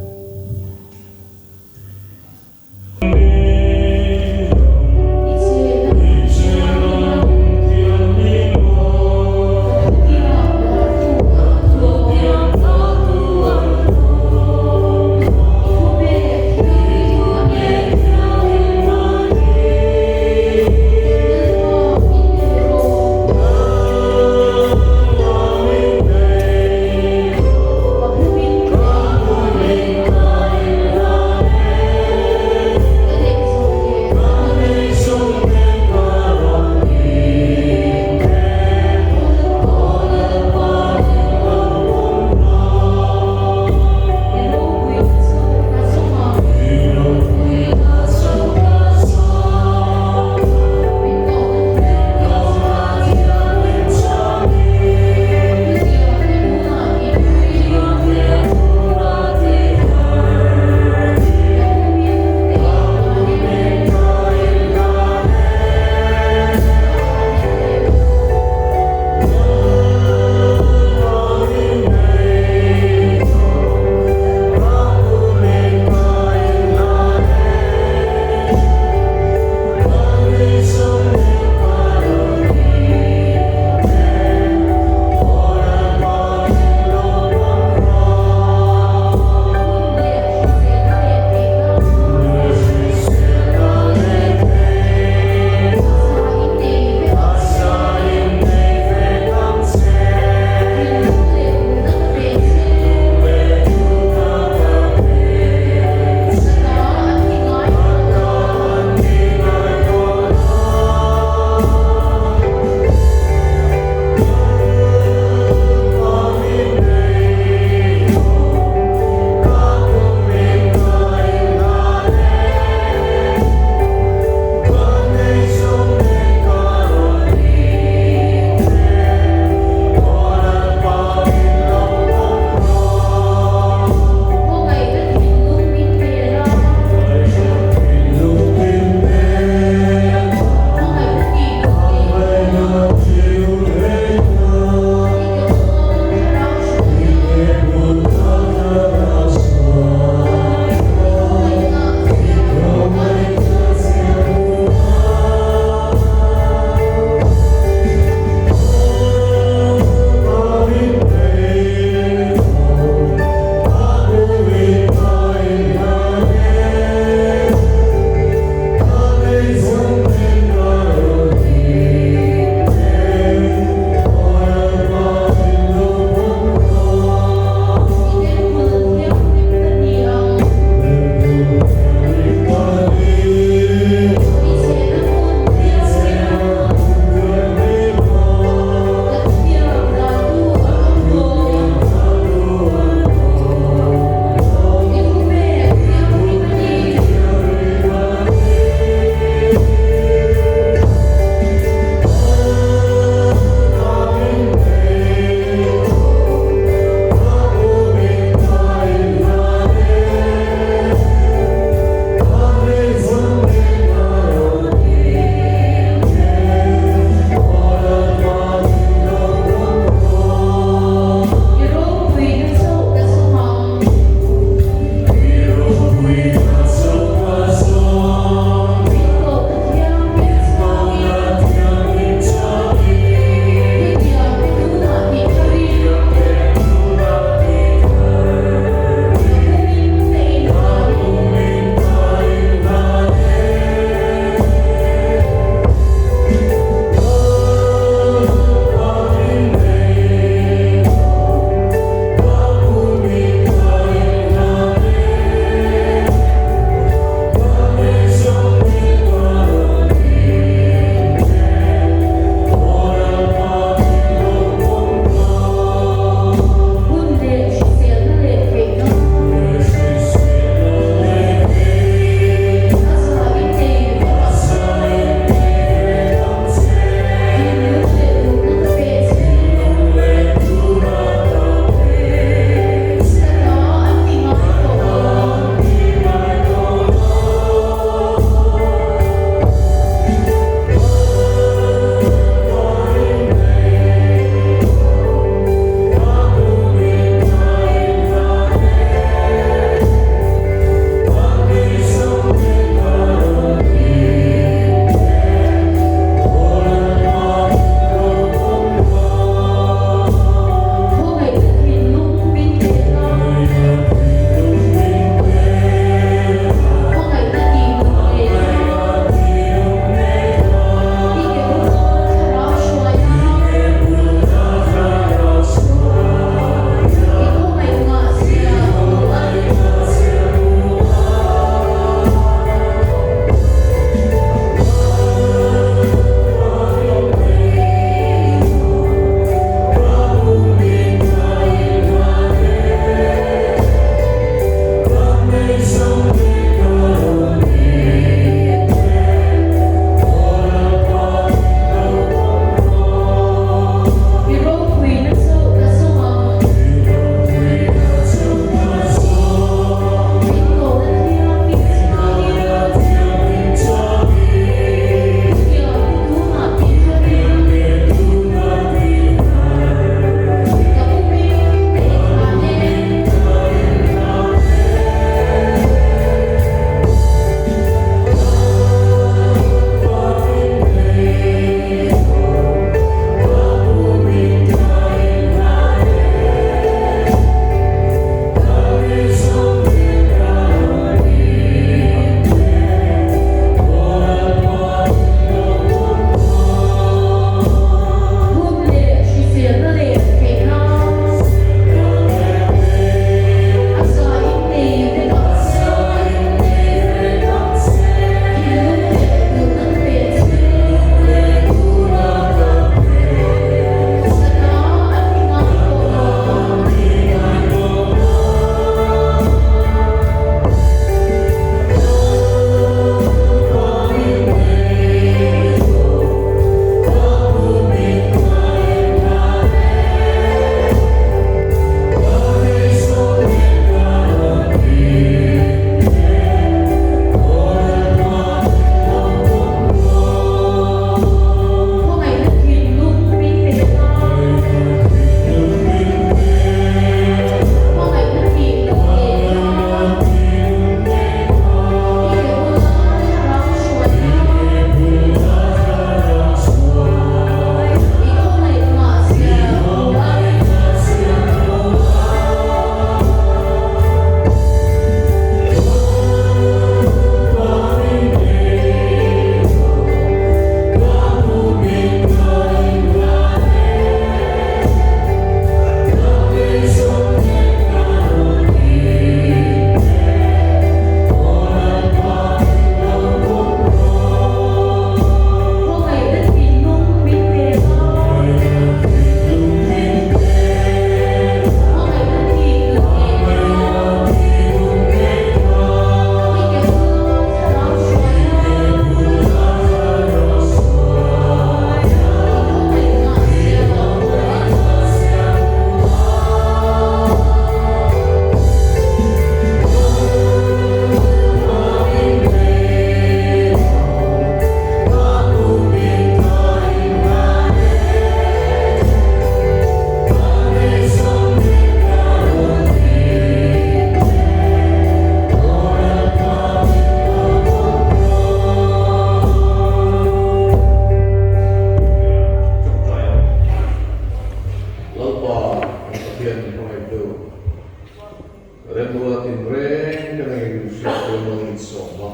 S3: a.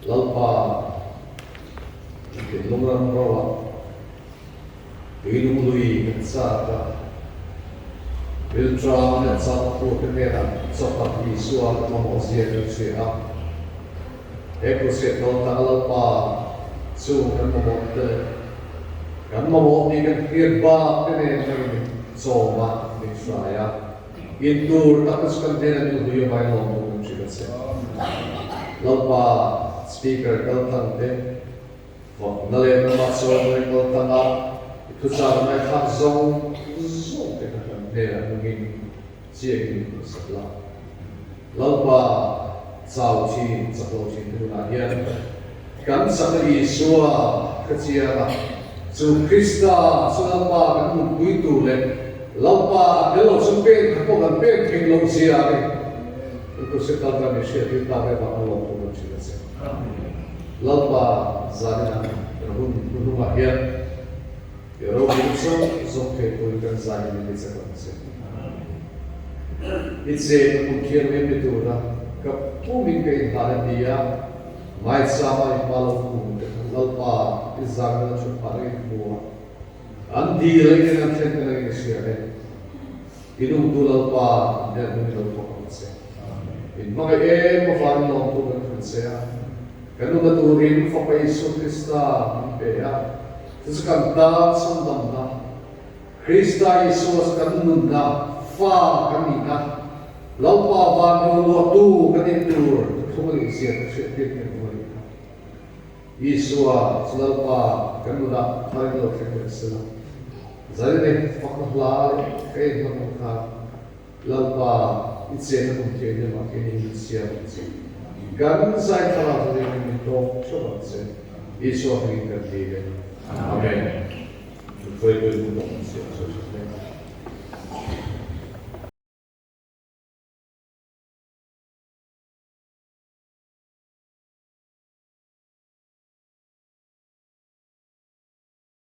S3: Lalpa thinlung ram roa tuilung lui kan chak a, rilṭam leh chak turte hnenah chawtak Isua mamawh zia kan hria a. He crusade dawn tanga Lalpa chu kan mamawh te leh kan mamawh tih kan hriat bak te nen kan in chawm a, min hrai a. In tur tak te chu kan hnenah min hlui a vai lawm tur kan hrilh a che. Lalpa speaker kal tlang te, Fakna leh ramah chuan kan kal tlang a, i thuchah ngaithlak zawng zawng te kha kan hnenah nungin chiangin min hmuhsak la. Lalpa chau thin, chak lo thin te hunah hian kan chakna Isua ka chiang a, chu Krista chu Lalpa kan nunpui tur leh Lalpa a tel lo chu pen kha pawh kan pen thei lo zia a ni. Kan Krusek kal tan min hriat tir tak em a, kan lawm tur kan hrilh a che. Lalpa zaninah kan hun hnuhnungah hian I ropui zawng zawng thei turin kan zai in i chak ang che. I chenna hmun thianghlim ni tura ka pumin ka inhlan a ti a, Maichama i hma lo kum te kha Lalpa i zangna la thut phah reng hmu a, an dil a in an thlen te nangin i hria e. I nungtu Lalpa in hnen hmun i lo thawk ang che. In hmangaih em avangin lawmtu kan hrilh che a, kan nuna turin Fapa Isua Krista min pe a. Chu chu kan tan chhandamna, Krista Isua chu kan nunna, fa kan nihna, Lalpa van ro luahtu kan nih tur thuthlung a nih zia ka hriat tir nghe thung a nih kha. Isua chu Lalpa kan nunah thar in lo thleng leh sela, zanin fakna hla leh ka inhman ang khan, Lalpa, i chenna hmun thianghlim ah khin in siam ang che. Kan zai thlarau te ding in min tawk theuh ang che. Isua hmingin kan dil e. Amen. Hruaitu in hmun dawk ang siam sawi sak hle.